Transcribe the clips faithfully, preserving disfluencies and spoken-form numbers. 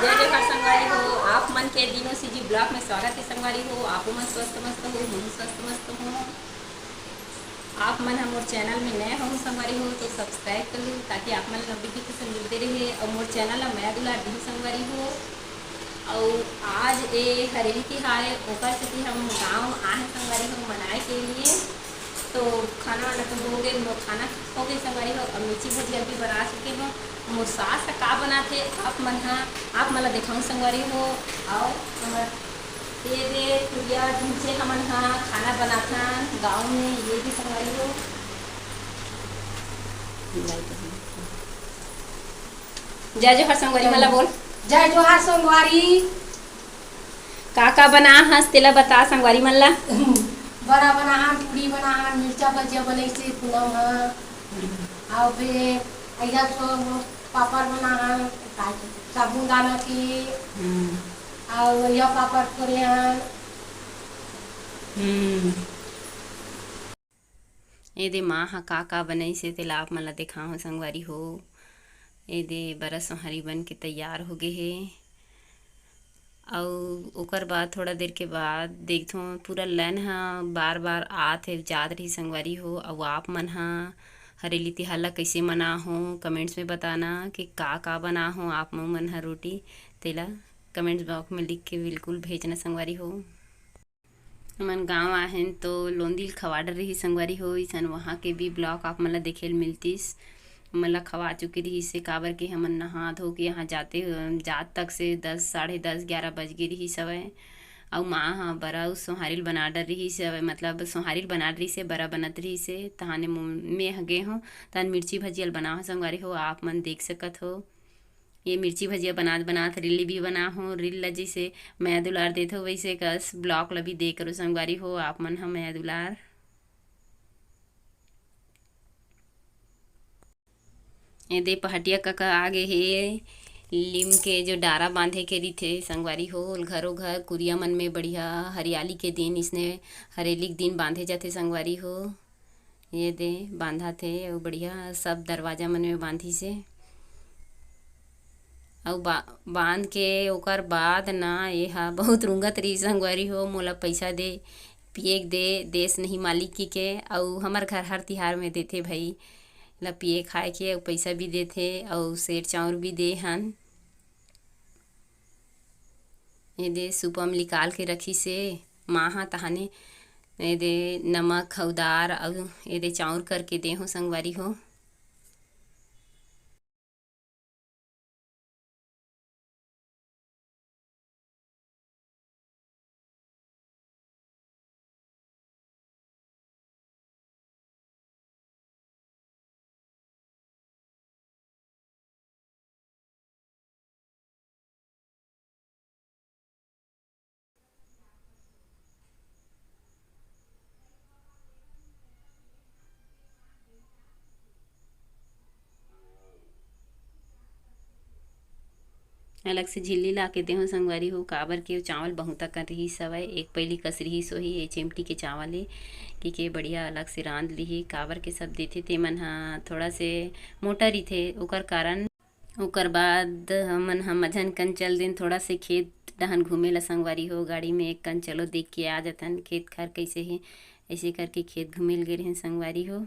जय जोहार संगवारी हो, आप मन के दिनो सीजी ब्लॉग में स्वागत है संगवारी हो। आप मन स्वस्थ मस्त हो, हम स्वस्थ मस्त हो। आप मन ह मोर चैनल में नए हो संगवारी हो तो सब्सक्राइब कर लू, ताकि आप मन नोटिफिकेशन मिलते रहे। और मोर चैनल ला मया दुलार दी संगवारी हो। और आज ए हरेली तिहार है, ओकर सेती हम गाँव आए हैं संगवारी हो मनाए के लिए। तो खाना वाना तो हो गए, मोर खाना हो गए संगवारी हो, और मिर्ची भजिया भी बना चुके हो। मोर सास ह का बनाथे, आप मन ह, आप मन ला देखाऊं संगवारी हो। और हमर ये दे कुरिया जिनसे हमन ह खाना बनाथन गाँव में, ये भी संगवारी हो। जय जोहार संगवारी मन ला बोल। जय जोहार संगवारी। का का बना हस तेला बता संगवारी मन ला। बड़ा बनाहन, पूड़ी बनाहन, मिर्चा भजिया बनइसे पूनम ह। अउ फिर अइहा तो पापड़ बनाहन, का-, साबुनदाना के। हम्म। अउ अइहा पापड़ फोरे हन। हम्म। एदे माँ ह का का बनइसे तेला आप मन ला देखाहूँ संगवारी हो। एदे बरा सोहारी बन के तैयार हो गे हे। अउ ओकर बाद थोड़ा देर के बाद देखथों, पूरा लाइन ह बार-बार आत हे, जात रही संगवारी हो। अउ आप मन ह हरेली तिहार ला कइसे मनाहो, कमेंट्स में बताना कि का-का बनाहो आप मन ह रोटी, तेला कमेंट्स बॉक्स में लिख के बिल्कुल भेजना संगवारी हो। हमन गाँव आए हन तो लोंदी ल खवा डर रही संगवारी हो, इसन वहाँ के भी ब्लॉग आप मन ला देखे ल मिलतिस। हमन ला खवा चुके रहिस हे, काबर के हमन नहा धो के यहाँ जाते, जात तक से दस, साढ़े दस, ग्यारह बज गे रहिस हवय। अउ माँ ह बरा अउ सोहारी ल बना डर रहिस हवय, मतलब सोहारी ल बना डर रहिस हे, बरा बनत रहिस हे, तहाने मो-, मैं ह गे हों, तहान मिर्ची भजिया ल बनाहूँ संगवारी हो, आप मन देख सकत हो। ये मिर्ची भजिया बनात बनात रील भी बनाहूँ, रील ला जइसे मया दुलार देथो वइसे कस ब्लॉग ला भी दे करो संगवारी हो, आप मन ह मया दुलार। एदे पहाटिया कका आ गे हे, लीम के जो डारा बांधे के रहिथे संगवारी हो, घरो घर कुरिया मन में बढ़िया हरियाली के दिन इसने हरेली के दिन बांधे जाथे संगवारी हो। ये दे बांधत हे अउ बढ़िया सब दरवाजा मन में बांधिस हे। अउ बा-, बांध के ओकर बाद ना ये हा बहुत रुंगत रहिस संगवारी हो, मोला पइसा दे, पिए के दे, देस नहीं मालिक की के। अउ हमर घर हर तिहार में देथे भई, ला पिए खाए के अउ पइसा भी देथे अउ सेर चाउर भी दे हन। ये दे सुपा म निकाल के रखिस हे माँ ह, तहाने ये दे नमक, हउदार अउ ये दे चाउर करके दे हो संगवारी हो। अलग से झिल्ली ला के देहूँ संगवारी हो, काबर के चावल बहुत अकन रिहिस हवय, एक पैली कस रिहिस होही ये चिमटी के चावल हे, कि के बढ़िया अलग से रांध लिही, काबर के सब देथे ते मन ह थोड़ा से मोटा रिथे, ओकर कारण। ओकर बाद हमन ह मझन कन चल दिन थोड़ा से खेत डहन घूमे ला संगवारी हो, गाड़ी में एक कन चलो देख के आ जथन खेत खार कैसे हे, ऐसे करके खेत घूमे ल गे रहेन संगवारी हो।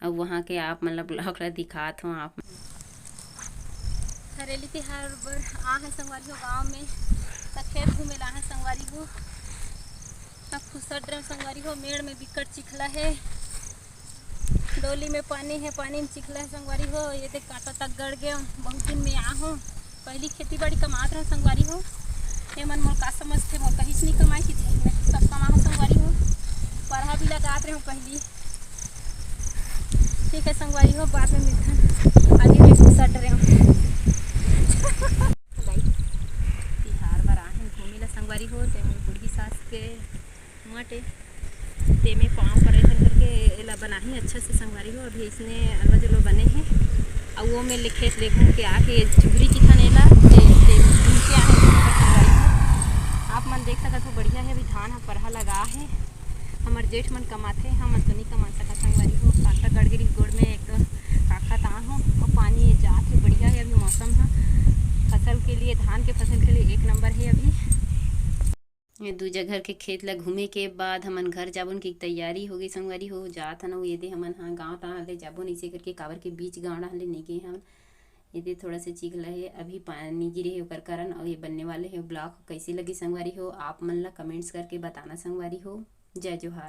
अब वहाँ के आप मन ला ब्लॉग ला दिखात हो आप। हरेली तिहार बर आ है संगवारी हो गाँव में, त खेत घूमे ला आ है संगवारी हो। अब खुसट रहे संगवारी हो, मेड़ में बिकट चिखला है, डोली में पानी है, पानी में चिखला है संगवारी हो। ये देख कांटा तक गड़ गए, बहुत दिन में आ हो। पहली खेती बाड़ी कमात रहो संगवारी हो, ये मन मोर का समझते, मोर कहीं नहीं कमाई की थे, मैं सब कमाओ संगवारी हो। पढ़ा भी लगात रहे पहली। ठीक है संगवारी हो, बाद में मिलते हैं। अभी मैं घुसट रहे हूँ। तिहार बर आहन घूमे ला संगवारी हो, ते मोर बूढ़ी सास के मटे, तेमे पाँव परे धर करके एला बनाही अच्छा से संगवारी हो। अभी इसने अलवा जलवा बने हे, अउ वो में ले खेत ले घूम के आके चुगरी चिखन एला, ते, ते घूम के आए हे संगवारी हो। आप मन देख सकत हो, बढ़िया है, अभी धान ह परहा लगा है। हमर जेठ मन कमाथे, हमन तो नहीं कमा सकत संगवारी हो। कांटा गड़ गे रिहिस गोड़ में, एक तो काखा ता हो, और पानी ये जात है, बढ़िया है अभी मौसम ह फसल के लिए। ये धान के फसल के लिए एक नंबर है अभी। ये दू जगह के खेत ला घूमे के बाद हमन घर जाबोन की तैयारी हो गई संगवारी हो। जात हन, ये दे हमन हा गाँव तहाँ ले जाबोन इसे करके, काबर के बीच गाँव डाहन ले नहीं गए हन। ये दे थोड़ा से चीख ला है, अभी पानी गिरे है ओकर कारण, और ये बनने वाले है ब्लॉग। कैसे लगी संगवारी हो, आप मन ला कमेंट्स करके बताना संगवारी हो। जय जोहार।